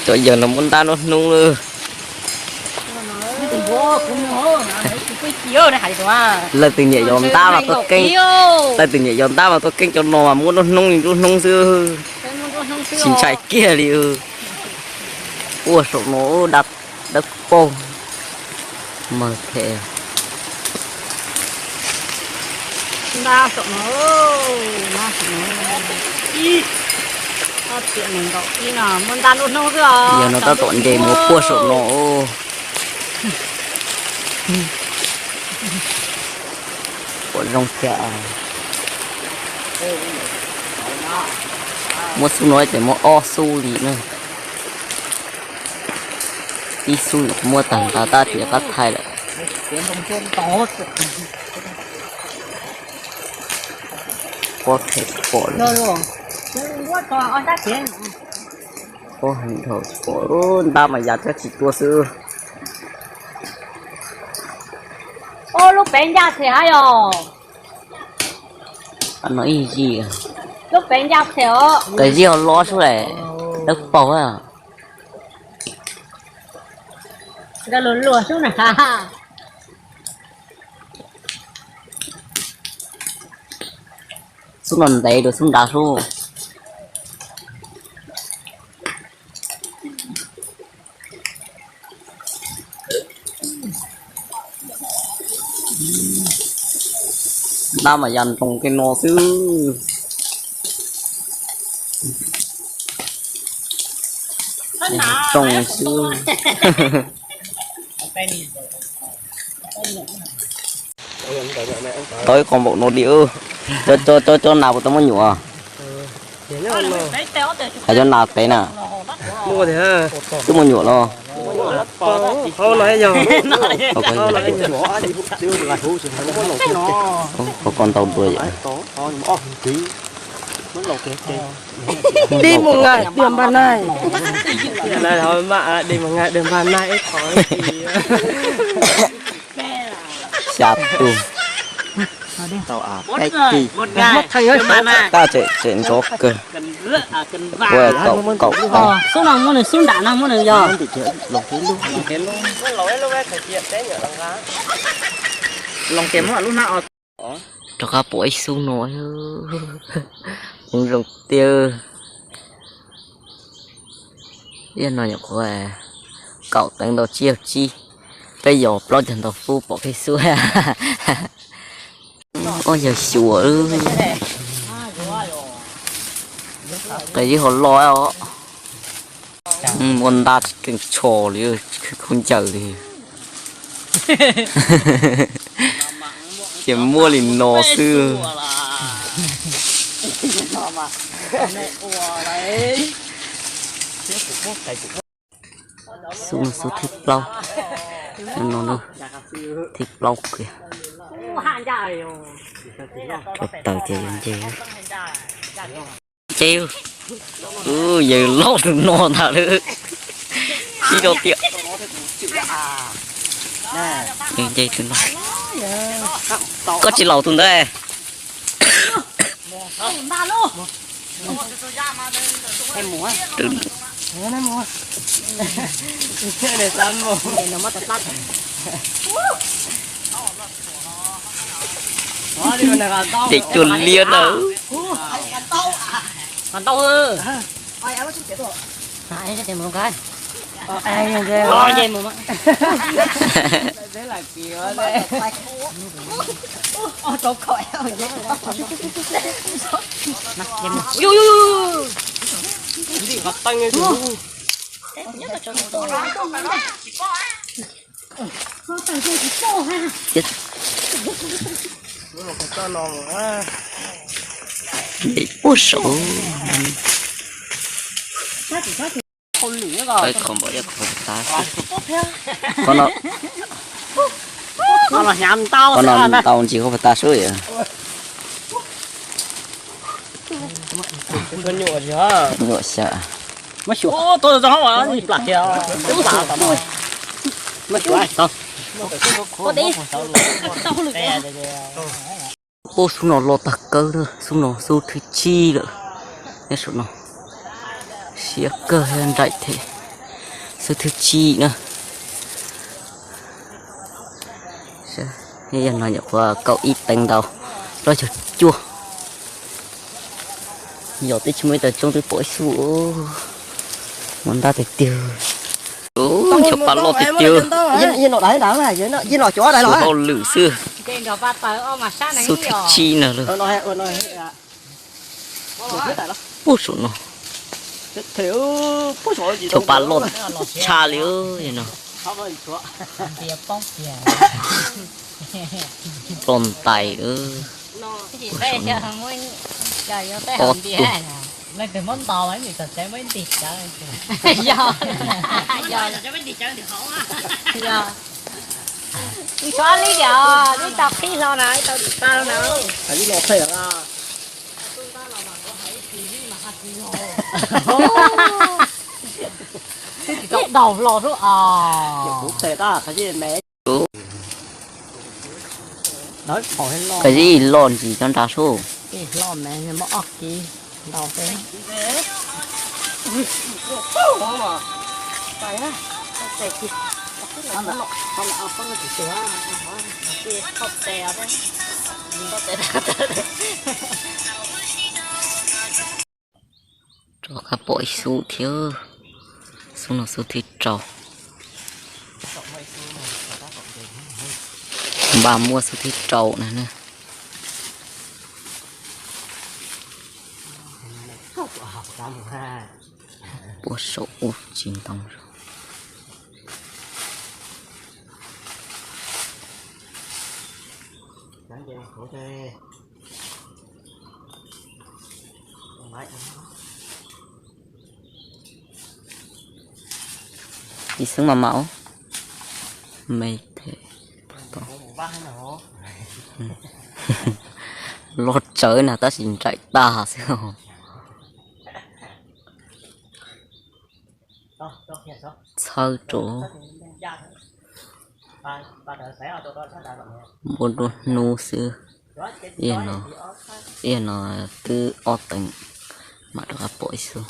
Cov yawg no muab ntab nruab hnub lawm. Leej twg niam yau ntab mas tuaj keeb, leej twg niam yau ntab mas tuaj keeb cov no mas muab nruab hnub li nruab hnub xwb. Tsis ntshai kiag li. Puag saum no dawb paug. Mas phem. Yog no tab tom nce mus puag saum no. Pom zoo thiab. Muab xub no ces muab ob xub li na. Ib xub muab tag nrho tab sis qab thaij lawm. Pob phem pom lawm. Pob heev dhau pom, ntab mas ya thiab tsis tuaj xwb. Lub pev ncaj thiab yog. No ib yig. Lub pev ncaj thiab os. Qas zib ho lob sub lawm, dawb paug. Nkawd luag luag sub na. Xub no ntev dua xub nrad sub. Ntab mas ya nroo tej no xwb. Nroo xwb. Tau ib qho npaum no li. Cov, cov nas puas tau muab nyuam? Hais cov nas pem na. Twb muab nyuam los? Qhov ko ntau dua yom. Đi một ngày được ba nay. Đi một ngày được ba nay, ít thôi. Xya tus. Tab tseem, tseem nrov kawg. Ua kaum, kaum tau. Xub no muab nws xub nram no muab nws yog. Rov qab pom ib xub no. Mus zoo tiag. Ib no nyuam qhuav kaum teev ntau tsib caug tsib, peb yos plaub caug ntau fub pom peb xub. Ob yawg xyuas. Qas zib ho loj os. Ua ntab tsis keej tsho li, khwb khaub ncaws li. Ces muab li no xwb. Xub no xub thib plaub. No thib plaub kiag. Rau taws ces yuav nce. Nce, yawg loj tus no ntag lawm. Sib rau tiam. Yawg nce tus no. Koj tsis laus tus ntawd. Ces cuag liab na. Puag saum. Qhov npam ib qhov tas. Qhov no ntau ntsis qhov tas sub yom. Nyuam xyaw. Ub, xub no loj tag kawg, xub no xub thib tsib lawm. Nyob saum no, Siab kawg, nraim thiab. Xub thib tsib na. Yog no nyuam qhuav kaum ib teev ntau, plaub caug cuaj. Yog twb tsis muaj ib tawm tsoob twb pom ib xub. Muaj ntab tiag tiag. Cov pa loj tiag tiag. Hauj lwm xwb. Xub thib tsib na lawm. Puag saum no. Cov pa loj tshaj li no. Loj ntais. Ib tsob li tias ib tau qhib hlo na, ib tau dim pa hlo na. Twb tsis tau daug hlo xwb os. Qhov zib loj ntsis cov nra sub. Ib loj me muaj ob kiv ntau xwb. Rov qab pom ib xub thiab. Xub no xub thib rau. Npaj muab xub thib rau na. Puag saum ub tsis ntoo. Ib xwb mas mam me thiab. Loj tsawv na tab sis nraim tag xwb. Txhawb rau. Npuaj nruab hnub xwb. Ib no, ib no twb ob teev, mam rov qab pom ib xub.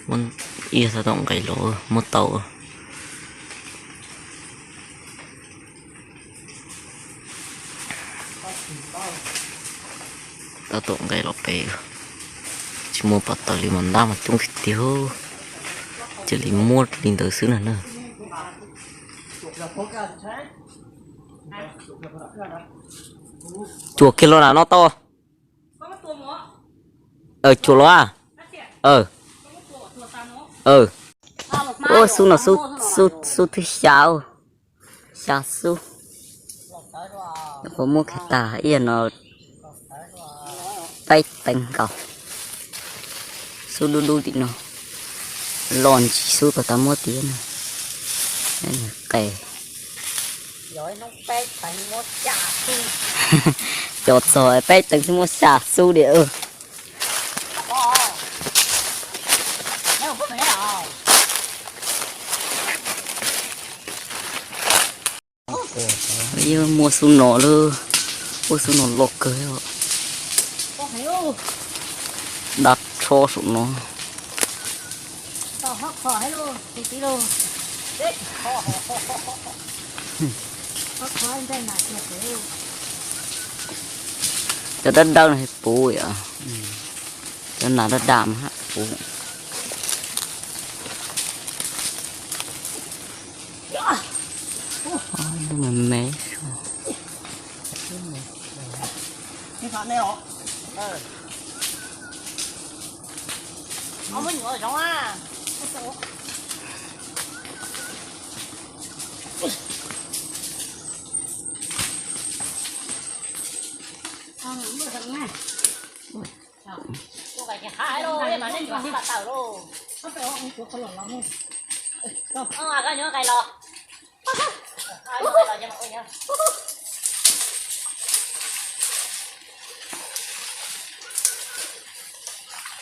Muab ib tau tom nqes los muab tau. Tau tom nqes los pem, tsis muaj pov tawm li mas ntab mas coob tiag tiag. Cia li muab li ntawd xwb na na. Cuam kiag los na no tau. Cuam los a. Ua xub no, xub thib xya, xya xub. Nyuam qhuav muab kiag tag ib no peb teev nkaus. Xub dub dub tim no, loj ntsis xub tau tau muab tiag na. Qe. Cov txog peb teev xwb muab xya xub diam. Yeej muaj xub no lawm, ua xub no loj kawg. Dab tsho saum no. Cov dawb dawb no puv, cov nas daj daj mas puv. Lub me me.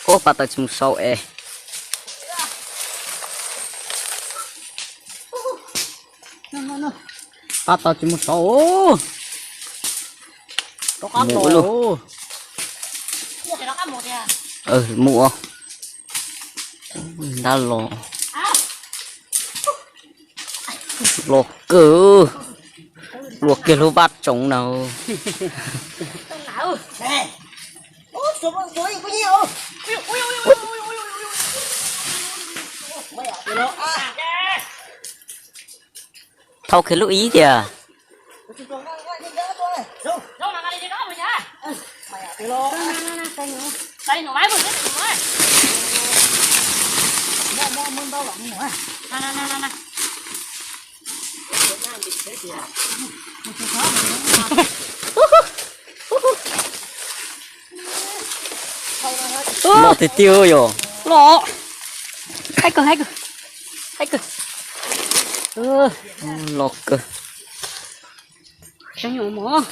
Ua pas tawm tsis mus sau es. Qab tau tsis mus saud. Mus ua luaj. Mus ua. Ntab los. Los kawg. Luaj kiag lub vaj tsoov na. Thauj kiag lub ib tiag. Loj tiag tiag yom. Loj. Haib kawg, haib kawg. Haib kawg. Loj kawg. Tseeb nyuam mog.